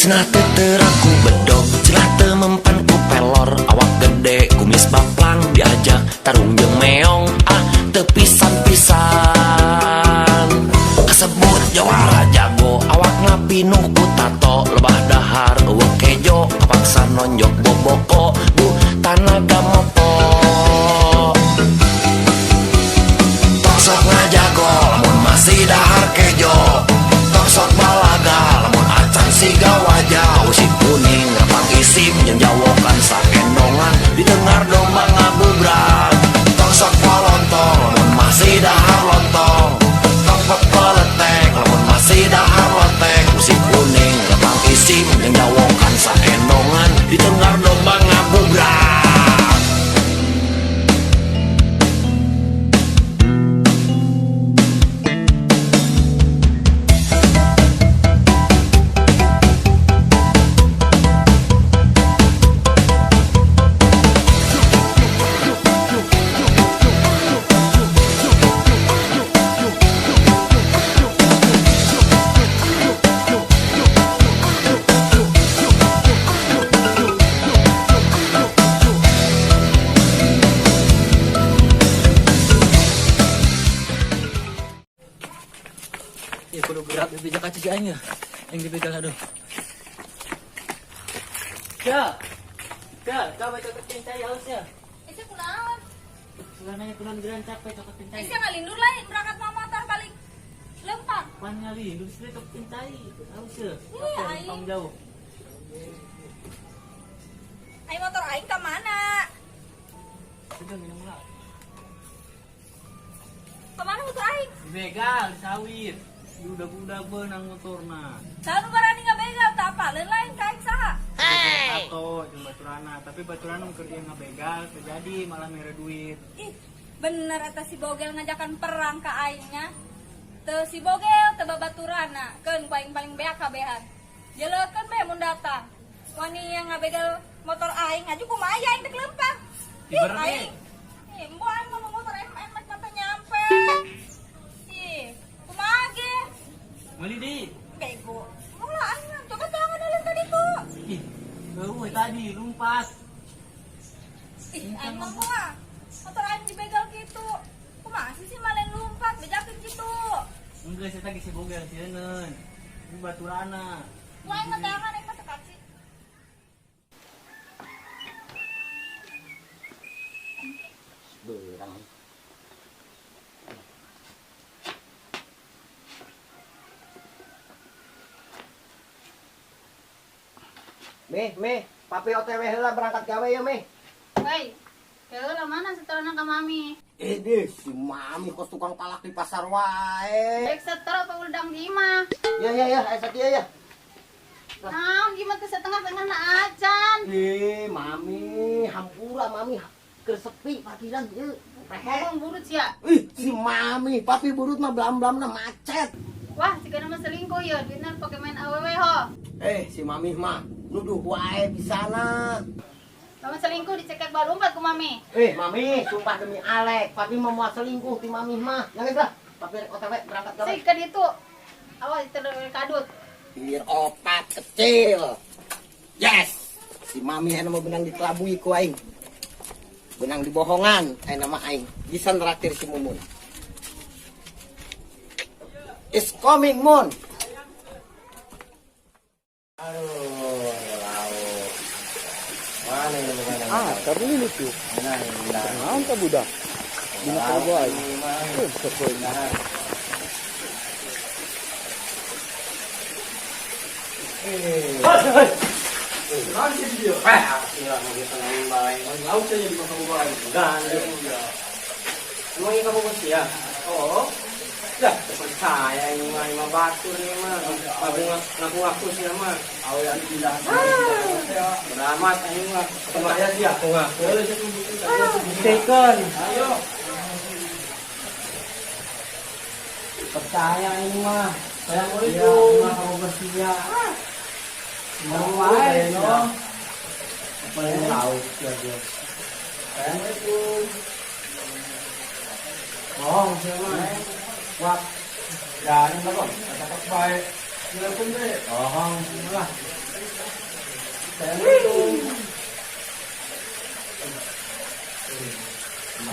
Cenah teu teurak ku bedog, cenah teu mempan ku pelor. Awak gede kumis baplang, diajak tarung jeung meong, ah, teu pisan-pisan. Kasebut jawara jago, awakna pinuh ku tato. Lebah dahar euweuh kejo, kapaksa nonjok boboko. Duh, tanaga mopo. Tong sok ngajago lamun masih dahar kejo. Tong sok balaga lamun acan siga wajah. Usik kuning repang isim jeung jawokan saendongan, didengar domba ngabubrak. Tong sok polontong lamun masih dahar lontong. Tong pepeletek lamun masih dahar lotek. Usik kuning repang isim jeung jawokan saendongan, didengar domba ngabubrak. Ya, kudu gerak dipijak aja si aing ya. Yang dipegang, aduh. Ya. Ya, coba cokot cai hausnya. Sia kunaon? Sebenarnya kunaon geran capek cokot cai. Sia ngalindur lain berangkat mau motor balik lempang. Pan ngalindur sih cokot cai hausnya. Iya, aing. Tong jauh. Aing motor aing ka mana? Sudah minum lah. Kemana motor aing? Dibegal, disawit. Udah-udah benang motorna. Saha nu barani ngabegal tah apa? Lain ka aing saha? Hey. Atau jeung baturana, tapi baturana nu keur ngabegal terjadi malah mere duit. Ih, bener eta si Bogel ngajakan perang ka aingnya. Teu si Bogel teu babaturana, keun ku aing paling beak kabehan. Jeleukeun bae mun datang. Wani yang ngabegal motor aing aju kumaha aing teh lempang. Ih, Diberke. aing. Ih, embo aing mau motor aing aing mah sampai nyampe. Ih, kumaha ge? Meuli di. Bego. Mula aing mah coba tangan ulun tadi tuh. Ih, eueuh tadi lompat. Ih, aing mah kumaha? Motor aing dibegal gitu. Kumaha sih si malen lumpat bejakeun kitu. Enggak, saya tadi si Bogel sieun. Ini baturana. Wah, aing mah tangan aing mah tekat sih. Berang. Meh, meh, papi OTW heula berangkat gawe ya, meh. Woi, heula mana setorna ka mami? Eh deh, si mami kos tukang palak di pasar wae. Baik setor apa udang di imah? Ya ya ya, aya satia ya. Naon gimana teh setengah-tengah na acan? Eh, mami, hampura mami keur sepi parkiran ieu. Ngomong burut sia. Ih, si mami, papi burut mah blam-blamna macet. Wah, sigana mah selingkuh ya, duitna pake main awewe ho. Eh, si mami mah nuduh wae bisana. Mama selingkuh dicekek balumpat ku mami. Eh, mami, sumpah demi Alek, papi mah moal selingkuh ti mami mah. Yang geus lah, papi rek OTW berangkat gawe. Sih ka ditu. Awas diterus kadut. Biar opat kecil. Yes. Si mami aya mah benang dikelabui ku aing. Benang dibohongan aya nama aing. Bisa neraktir si Mumun. It's coming, Mun. Aduh, lauk. Mana ini bukan? Ah, karena lucu. Mana ini? Naon ka budak? Dina kabogo aing. Eh, sok Nah. Eh. Eh, gila mau kita nambah. Lauk saja di kabogo aing. Gandeng. Emang ini kamu bos ya? Oh, Dah, percaya ini mah, ini mah batur ini mah. Ngaku-ngaku sih mah. awe anu pindah. Beramat ini mah. Percaya sih ya. Ngaku-ngaku. Buktikan. Ayo. Percaya ini mah. Assalamualaikum. Iya, mah kamu bersih ya. Mau wae no. Apa yang lauk ya dia. Assalamualaikum. Bohong sih mah. Wah. Ya, ini lah kok. Kata baik. Silakan deh. Bohong sih lah.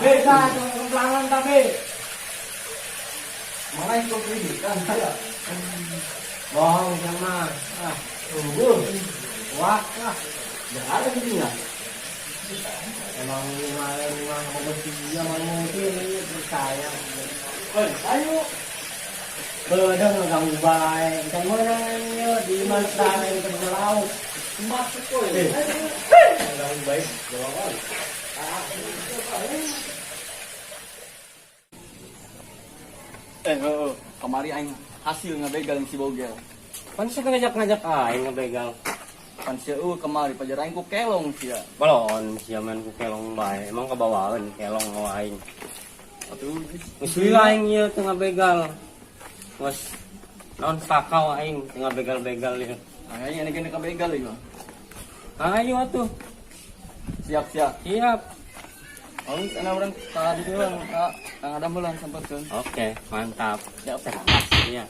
Beda kemplangan tapi. Mana itu kreditan saya? Bohong sama. Ah, tunggu. Wah, ah. Jangan ada di. Emang lima dia mungkin ini percaya. Oi, ayo. Bedeng ngeganggu bae. Ikan menang ya di mana yang kerja laut. Masuk kok. Ngeganggu bae. Kemari aing hasil ngabegal yang si Bogel. Pan sih ngajak-ngajak aing ngebegal. Pan sia eueuh kemari pajar aing ku kelong sia. Balon sia main ku kelong bae. Emang kebawaeun kelong mau aing. Atuh geus lila aing ieu teu ngabegal. Geus naon sakau aing teu ngabegal-begal ieu. Aing ane gene kabegal ieu. Ayo atuh. Siap-siap. Siap. Oh, ana urang ka ditu urang ka Kang Adam heula sampeurkeun. Oke, mantap. Siap. Iya.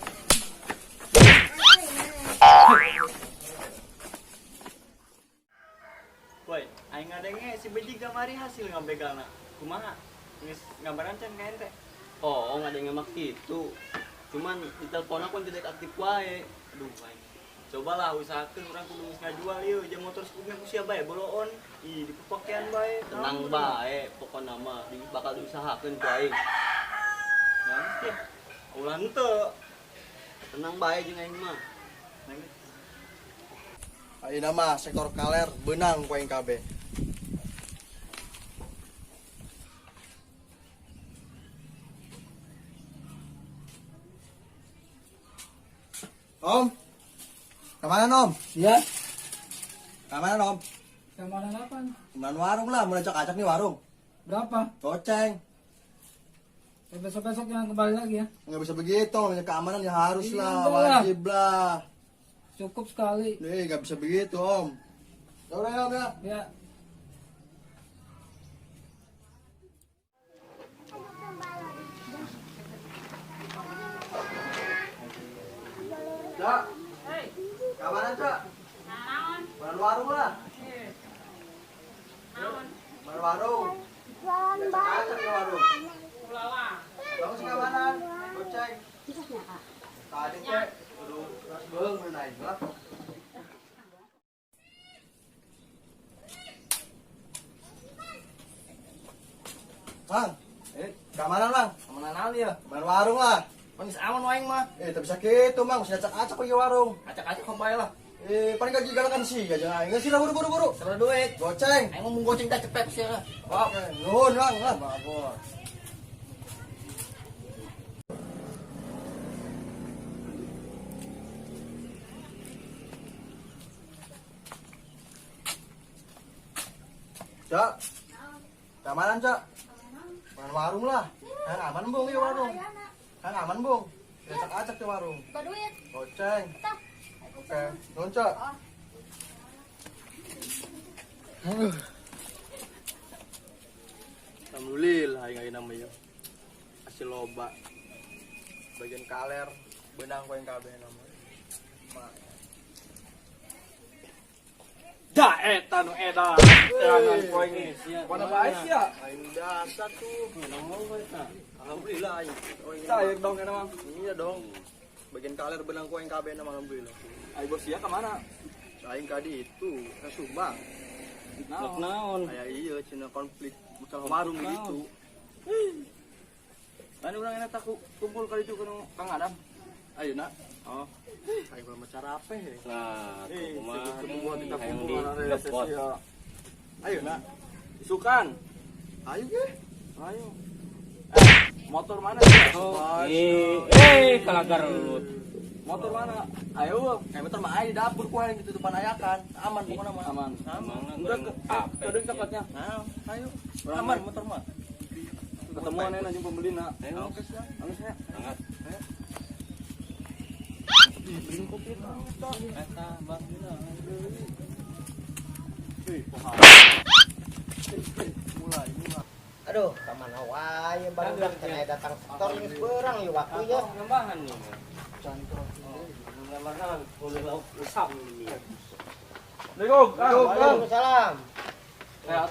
Woi, aing ngadenge si Beji kamari hasil ngabegalna. Kumaha? Geus gambaran can ka ente? Oh, ngadenge mah kitu. Cuman di telepon aku tidak aktif wae. Aduh, aing. Cobalah usahakeun urang kudu geus ngajual ieu jeung motor skupnya ku sia bae boloon. Ih, dipepakean bae. Tenang bae, pokona mah bakal diusahakeun ku aing. Ya, ya. Ulah henteu. Tenang bae jeung aing mah. Ayeuna mah sektor kaler beunang ku aing kabeh. Om, kemana Om? Iya. Kemana Om? Kemana apa? Kemana warung lah, mau acak-acak nih warung. Berapa? Goceng. Besok-besok jangan kembali lagi ya. Nggak bisa begitu, namanya keamanan ya harus iya, lah, wajib lah. Cukup sekali. Nih, nggak bisa begitu Om. Ya udah ya Om ya. Ya. Cak. Hey. Keamanan Cak. Naon? Keamanan warung lah. Naon? Keamanan warung. Acak-acak nih warung. Bagus keamanan. Goceng. Tadi Cek, kudu ras beung naik lah. Bang, keamanan Bang. Keamanan naon ya? Keamanan warung lah. Bang geus aman wae mah. Tapi bisa gitu, Mang. Mesti acak-acak pergi warung. Acak-acak kok bae lah. Paling gaji galakan sih, ya jangan. Enggak sih lah buru-buru. Sabaraha duit? Goceng. Aing ngomong goceng dah cepet sih lah. Oke, nuhun, Bang. Lah, bagus. Cak. Keamanan, Cak. Keamanan warung lah. Kan aman, Bung, ya warung. Kan aman, Bung. Acak-acak di warung. Baduit. Goceng. Oke, nuhun, Cak. Alhamdulillah aing ayeuna mah ieu. Hasil loba. Bagian kaler benang ku aing kabeh nama. Da eta nu eta. Terangan ku aing Mana bae sia? Aing biasa tuh. Alhamdulillah aing. Saya dong eta mah. Iya dong. Bagian kaler benang ku aing kabeh nama alhamdulillah. Aing bos sia ka mana? Aing kadi itu ke Subang. Naon? Aya ieu cenah konflik masalah warung gitu. Lain urang enak tak kumpul kali itu kanu Kang Adam. Ayeuna. Oh. Aing mah carape. Lah, kumaha kita hayang kumpul di ya. Ayeuna. Isukan. Ayo ge. Ayo. Motor mana? Oh, kalagar lut. Motor mana? Ayo, motor mah aing di dapur ku aing ditutupan ayakan. Aman pokoknya mah. Aman. Aman. Udah ke coklatnya. Nah, ayo. Aman motor mah. Ketemuan aja pembeli nak. Ayo, oke siap. Ayo saya. Angkat. Beli kopi eta Bang Dina. Mulai. Aduh, kamana wae barudak cenah datang sektor geus beurang ieu waktu ya. Nambahan nih. Nambahan boleh lauk usam ini. Assalamualaikum. Waalaikumsalam. Sehat.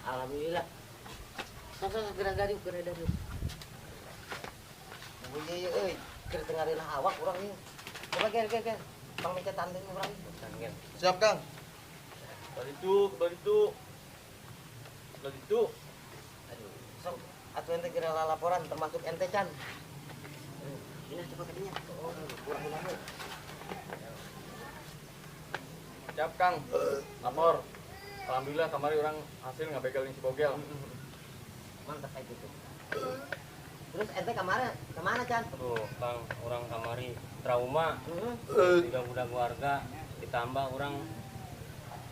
Alhamdulillah. Sok sok geura dari geura dari. Ieu euy, keur teu ngareunah awak urang ieu. Coba ger ger ger. Bang mencet tanding urang. Siap, Kang. Baritu, baritu. Baritu. Aduh, sok atuh ente geura laporan termasuk ente can. Ini coba kadinya. Oh, kurang lama. Siap, Kang. Lapor. Alhamdulillah kamari orang hasil ngabegalin si Bogel. Mantap kayak gitu. Terus ente kemana? Kemana, Chan? Aduh, Kang, orang kamari trauma. Tidak budak warga, ditambah orang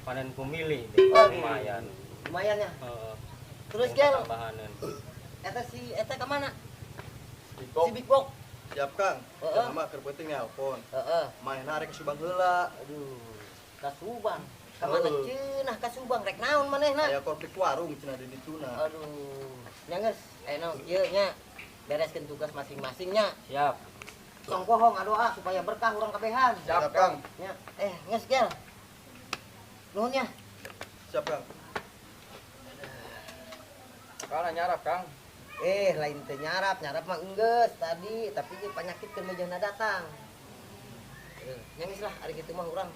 panen pemilih. Lumayan. Lumayan ya? Terus, Gel. Eta si eta kemana? Si Big Bok. Siap, Kang. Sama keur penting nelpon. Heeh. Main arek ke Subang heula. Aduh, ka Subang. Kamana cenah ka Subang rek naon manehna? Aya konflik warung cenah di dituna. Aduh. Nya geus, aya naon ieu nya. Bereskeun tugas masing-masing nya. Siap. Tong bohong ngadoa supaya berkah urang kabehan. Siap, Kang. Nya, geus Gel. Nuhun nya. Siap, Kang. Kana nyarap, Kang. Lain teu nyarap, nyarap mah enggeus tadi, tapi ieu panyakit keur mejana datang. Nya geus lah, ari kitu mah urang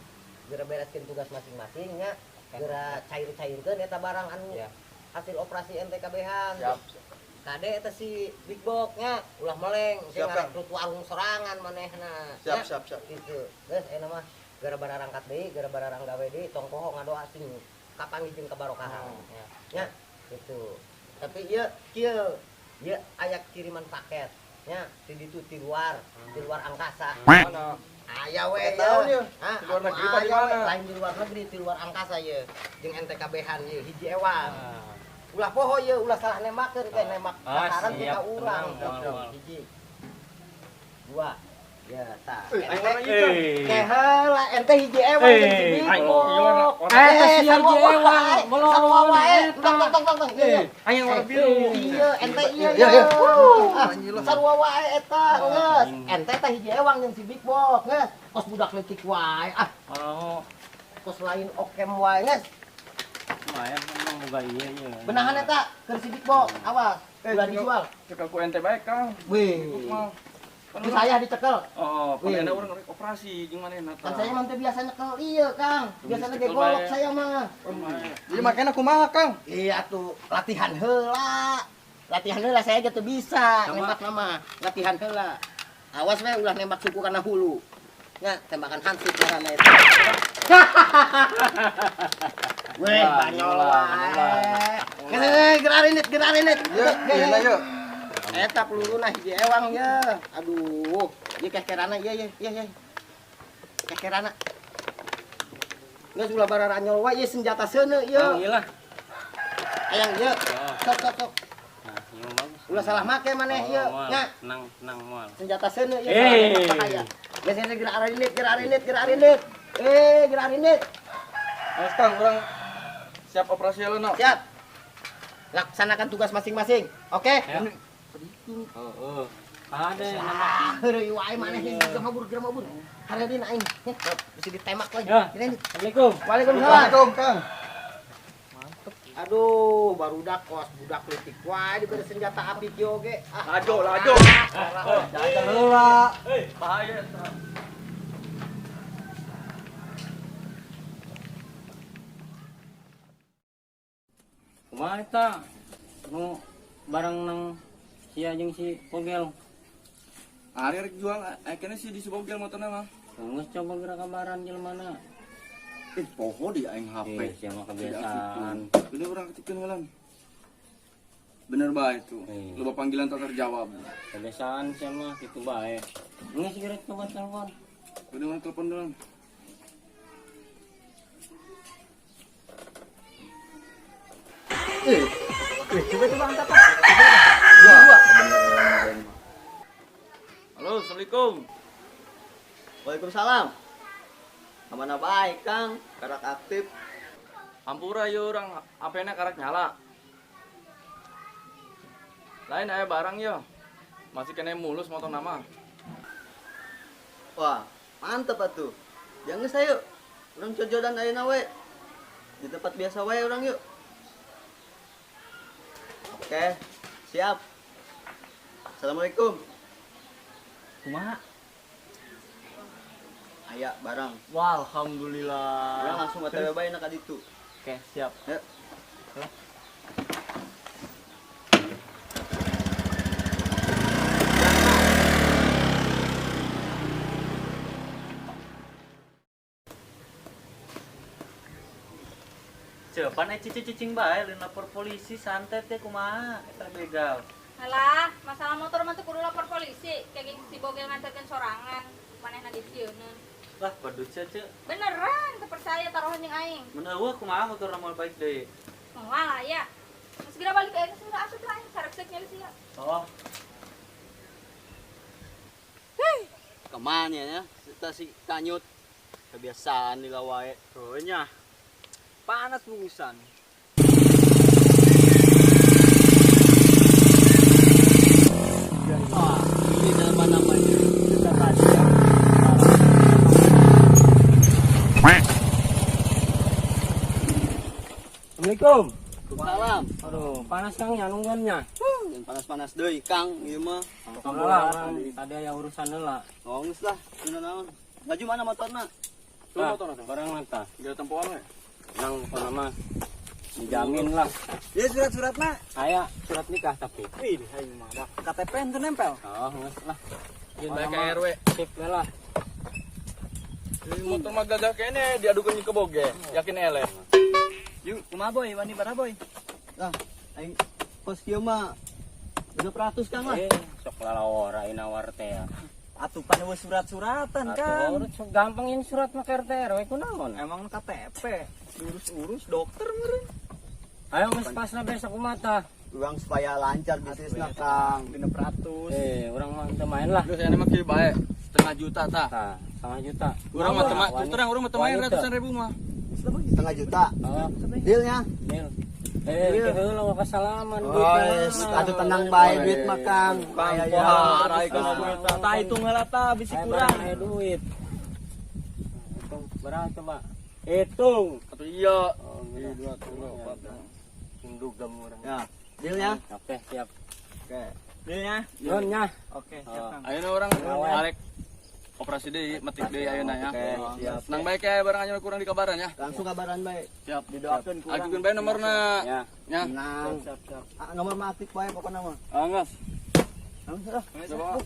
geura bereskeun tugas masing-masing nya, geura cair-cairkeun eta barang anu hasil operasi ente kabehan. Siap. Kade eta si Big Bok nya ulah meleng, sing ngarekrut warung sorangan manehna. Siap, siap, siap. Gitu. Geus ayeuna mah geura bararangkat deui, geura bararang gawe deui, tong poho ngadoa sing kapanggih jeung kabarokahan. Nya, gitu. Tapi ieu kieu, ieu aya kiriman paket nya ti ditu ti luar angkasa. Mana? Aya we ieu. Di luar negeri pa di mana? Lain di luar negeri, di luar angkasa ieu. Jeung ente kabehan ieu hiji ewang. Ulah poho ieu, ulah salah nembakeun teh nembak sasaran ka urang. Hiji. Dua. Ya tah. Ente heula ente hiji ewang jeung si Big Bok. Sarua wae. Sarua wae. Tong tong tong tong. Aing warna biru. Iya, ente ieu. Sarua wae eta geus. Ente teh hiji ewang jeung si Big Bok geus. Kos budak leutik wae. Ah. Kos lain okem wae geus. Lumayan emang boga ieu ieu. Benahan eta keur si Big Bok, awas. Ulah dijual. Cekel ku ente bae, Kang. Wih. Ku saya dicekel. Oh, pan urang rek operasi jeung manehna tah. Kan saya mah teu biasa nyekel ieu, Kang. Biasana ge golok saya mah. Ieu makena kumaha, Kang? Iya atuh, latihan heula. Latihan heula saya ge teu bisa nembak mah. Latihan heula. Awas we ulah nembak suku kana hulu. Nya, tembakan hansip ngaranna eta. Weh, banyol wae. Geura rinit, geura rinit. Yeuh, ieu. Eta peluruna hiji ewang ye. Aduh, ieu kehkerana ieu ye, ieu ye. Kehkerana. Geus ulah bararanyol wae ieu senjata seuneu ieu. Ieu lah. Ayang ieu. Sok sok sok. Nah, ieu bagus. Ulah salah make maneh ieu nya. Tenang, tenang moal. Senjata seuneu ieu bahaya. Geus geus geura arinit, geura arinit, geura arinit. Geura arinit. Awas Kang, urang siap operasi heula. Siap. Laksanakan tugas masing-masing. Oke? Heeh. Ada nama. Heureuy wae maneh geus mabur, geus mabur. Hareudin aing. Bisa ditembak lagi. Assalamualaikum. Waalaikumsalam. Waalaikumsalam, Kang. Mantep. Aduh, barudak kos budak leutik wae diberi senjata api kieu oge. Lajo, lajo. Jajan heula. Bahaya eta. Kumaha eta? Nu barang nang sia jeung si Bogel. Ari rek jual, akhirnya si di si Bogel motorna mah. Geus coba geura kabaran jelema. Poho di aing HP. Sia mah kebiasaan. Ini urang ketikeun heula. Bener bae itu. Loba panggilan tak terjawab. Kebiasaan sia mah kitu bae. Geus geura coba telepon. Udah urang telepon dulu. Coba coba angkat Pak. Dua. Halo, Assalamualaikum. Waalaikumsalam. Kamana bae, Kang? Karak aktif. Hampura ieu urang HP-na karak nyala. Lain aya barang yo. Masih kena mulus motor nama. Wah, mantep atuh. Jangan geus ayo. Urang cojodan ayeuna we. Di tempat biasa wae urang yuk. Oke, siap. Assalamualaikum. Kumaha? Aya barang. Wah, alhamdulillah. Urang langsung OTW bae na ka ditu. Oke, siap. Ya. Cepan cicing bae lain lapor polisi santet teh kumaha eta begal. Alah, masalah motor mah teu kudu lapor polisi, kayak si bogel nganterkeun sorangan, manehna disieuneun. Lah, pedut sia, Ceu. Beneran, teu percaya taruhan jeung aing. Mun eueuh kumaha motorna moal balik deui? Moal aya. Segera balik aing segera asup lah aing sareksek nyali sia. Oh. Kemana ya? Kita si kanyut. Kebiasaan lila wae. Oh nya. Panas bungkusan. Wah, ini nama-namanya. Kita tadi ya. Assalamualaikum. Salam. Aduh, panas Kang ya nungguannya. Yang panas-panas deui, Kang, ieu mah. Alhamdulillah, orang tadi aya urusan heula. Oh, geus lah, teu naon. Baju mana motorna? Nah, barang mata. Tiga tempoan we. Nang pokona mah dijamin lah. Ya surat-suratna. Aya surat nikah tapi. Wih, aing mah ada KTP ente nempel. Oh, geus lah. Jeung bae ka RW. Sip we lah. Di motor mah gagah kene diadukeun ke boge, yakin eleh. Yuk, kumaha boy, wani bara boy. Lah, aing kos kieu mah 600 Kang lah. Sok lalawara nawar teh ya. Atuh pan eueuh surat-suratan kan. Atuh sok gampang ini surat mah ke RT RW kunaon. Emang KTP diurus-urus dokter meureun. Ayo geus pasna besok kumaha tah. Urang supaya lancar bisnisna Kang. 600. Urang mah teu main lah. Geus aya mah kieu bae, setengah juta tah. Tah, setengah juta. Urang mah teu terus terang urang mah teu main ratusan ribu mah. Setengah juta. Oh, Dealnya. deal. Heula mah kasalaman Oh, atuh tenang bae duit mah Kang. Kang, Aya wah, rai kana duit tah. Tah hitung heula tah bisi kurang. Aya duit. Hitung berapa coba? Hitung. Atuh iya. Oh, 2, 3, 4. Indugem urang. Ya, dealnya. Oke, siap. Oke. Dealnya. Nuhun nya. Oke, siap Kang. Ayeuna urang arek operasi deui, metik deui ayeuna ya. Oke, siap. Senang bae kayak barang aja kurang dikabaran ya. Langsung kabaran bae. Siap. Didoakeun kurang. Ajukeun bae nomorna. Ya. Ya. Tenang. Siap, siap. Ah, nomor mah aktif bae pokona mah. Ah, geus. Langsung lah. Coba.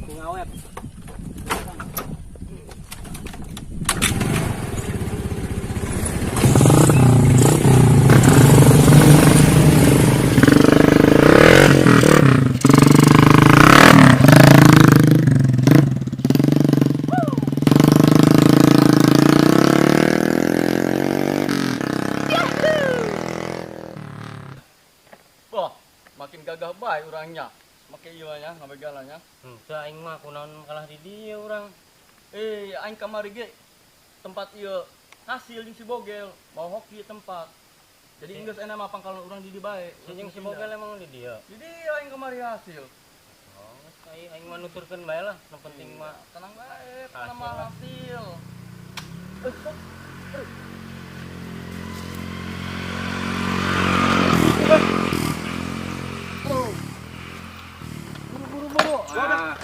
Ngawet. Wah, makin gagah bae urangnya. Make ieu nya, ngabegalannya. Henteu aing mah kunaon kalah di dieu urang. Aing kamari ge tempat ieu hasil jeung si Bogel, mau hoki tempat. Jadi geus enak mah pangkalan urang di dieu bae. Jeung si Bogel emang di dieu. Di dieu aing kamari hasil. Oh, geus aing mah nuturkeun bae lah, nu penting mah tenang bae, pokona mah hasil. Buru-buru. Ah.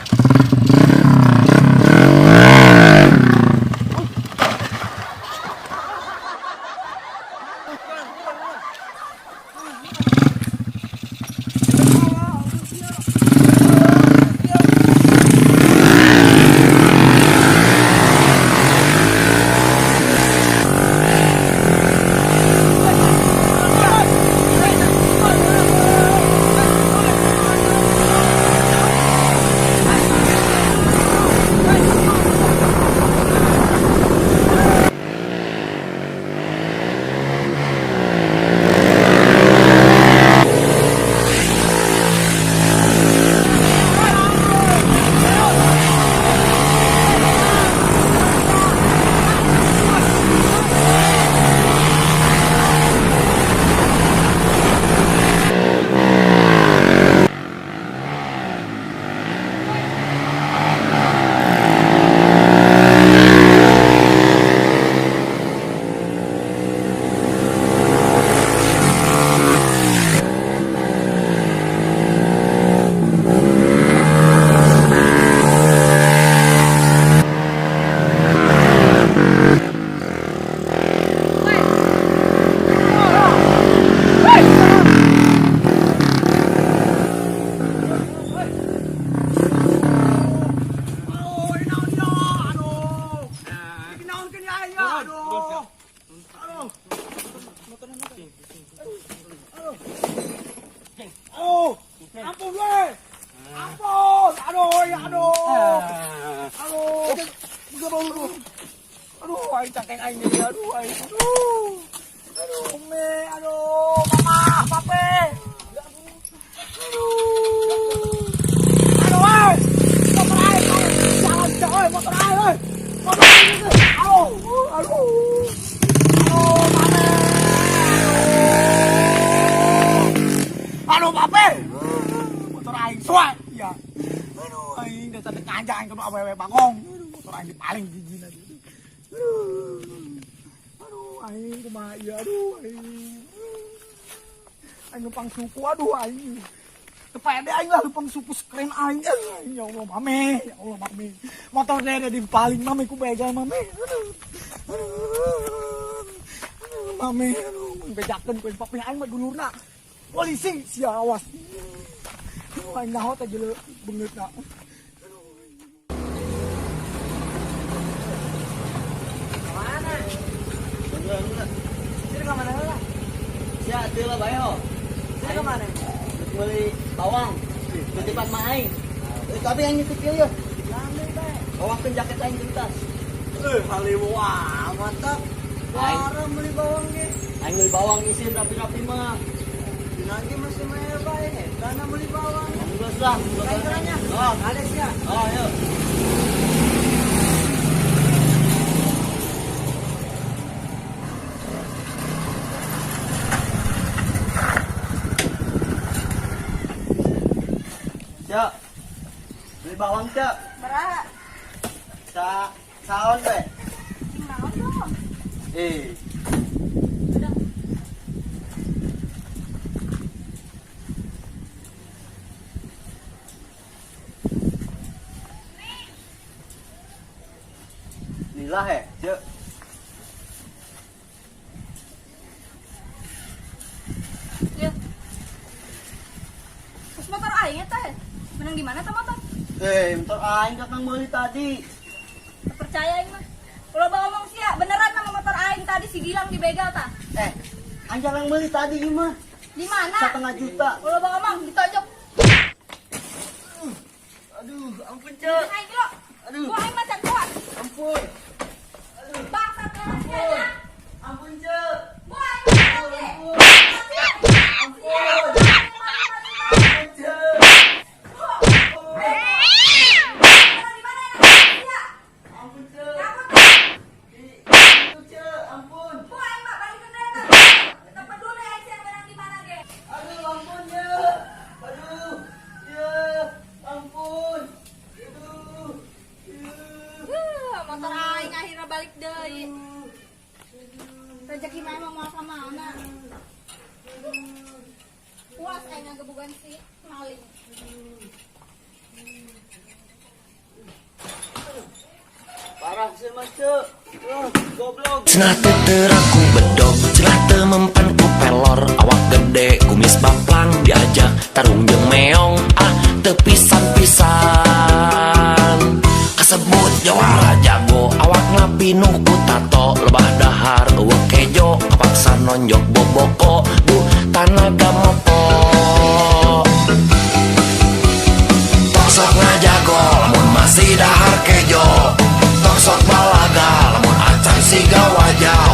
aing ya. Aduh. Aduh. Aduh. Oh, ampun we. Ampun. Aduh, ya aduh. Aduh. Aduh. Aduh, aing cangkeng aing jadi aduh aing. Aduh. Aduh, me, aduh, mama, pape. Aduh. Aduh, woi. Motor aing, jangan, jangan, motor aing, woi. Motor aing itu. Aduh, aduh. Aduh, mame. Aduh, pape. Motor aing suai, ya. Aduh, aing dasar ngajak aing ke awewe bangong. Aduh, motor aing paling jijik aja. Aduh. Aduh, aing kumaha ieu, aduh aing. Aing numpang suku, aduh aing. Teu pede aing lah numpang suku sekeren aing. Aing, ya Allah mame, ya Allah mame. Motor dede di paling mame ku begal mame. Aduh. Aduh. Aduh, mame, aduh, bejakeun ku papi aing mah dulurna. Polisi sia awas. Aduh, aing naho teh jeuleu beungeutna. Mana? Sini ke mana lah? Sia teu lah bae ho. Sini ke mana? Beli bawang. Titipan mah aing. Tapi aing nitip ieu ya. Bawang ke jaket aing di tas. Haliwu amat tak. Warem beli bawang ge. Aing beli bawang isin rapi-rapi mah. Dinagi masih maya bae. Karena beli bawang. Geus lah. Kayak Oh, kades ya. Oh, ayo. Cak, beli bawang cak. Berapa? Sa, saon be. Naon dong? Eh, Udah. Nila he, cak. Ya. Terus motor aing eta he. Menang di mana teh motor? Motor aing kakang beli tadi. Teu percaya aing mah. Ulah bawa ngomong sia, beneran sama motor aing tadi si Gilang dibegal tah. Aing kakang beli tadi ieu mah. Di mana? 1,5 juta. Ulah bawa ngomong, ditonjok. Aduh, ampun cak. Aing lo. Aduh. Gua aing macan kuat. Ampun. Bangsat ya. Ampun cak. Gua aing macan. Ampun. Ampun. Ampun cak. Ampun cak. Itu cak, ampun. Aduh, ampun ya. Aduh. Ya, ampun. Aduh. Motor aing akhirnya balik deui. Rezeki mah emang moal ka mana. Puas aing ngagebugan si maling. Parah sih mas cek. Goblok. Cenah teu teurak ku bedog, cenah teu mempan ku pelor, awak gede kumis baplang diajak tarung jeung meong, ah teu pisan-pisan. Kasebut jawara jago, awakna pinuh ku tato, lebah dahar eueuh kejo, kapaksa nonjok boboko, duh tanaga mopo. Tong sok ngajago lamun masih dahar kejo, tong sok balaga lamun acan siga wajah.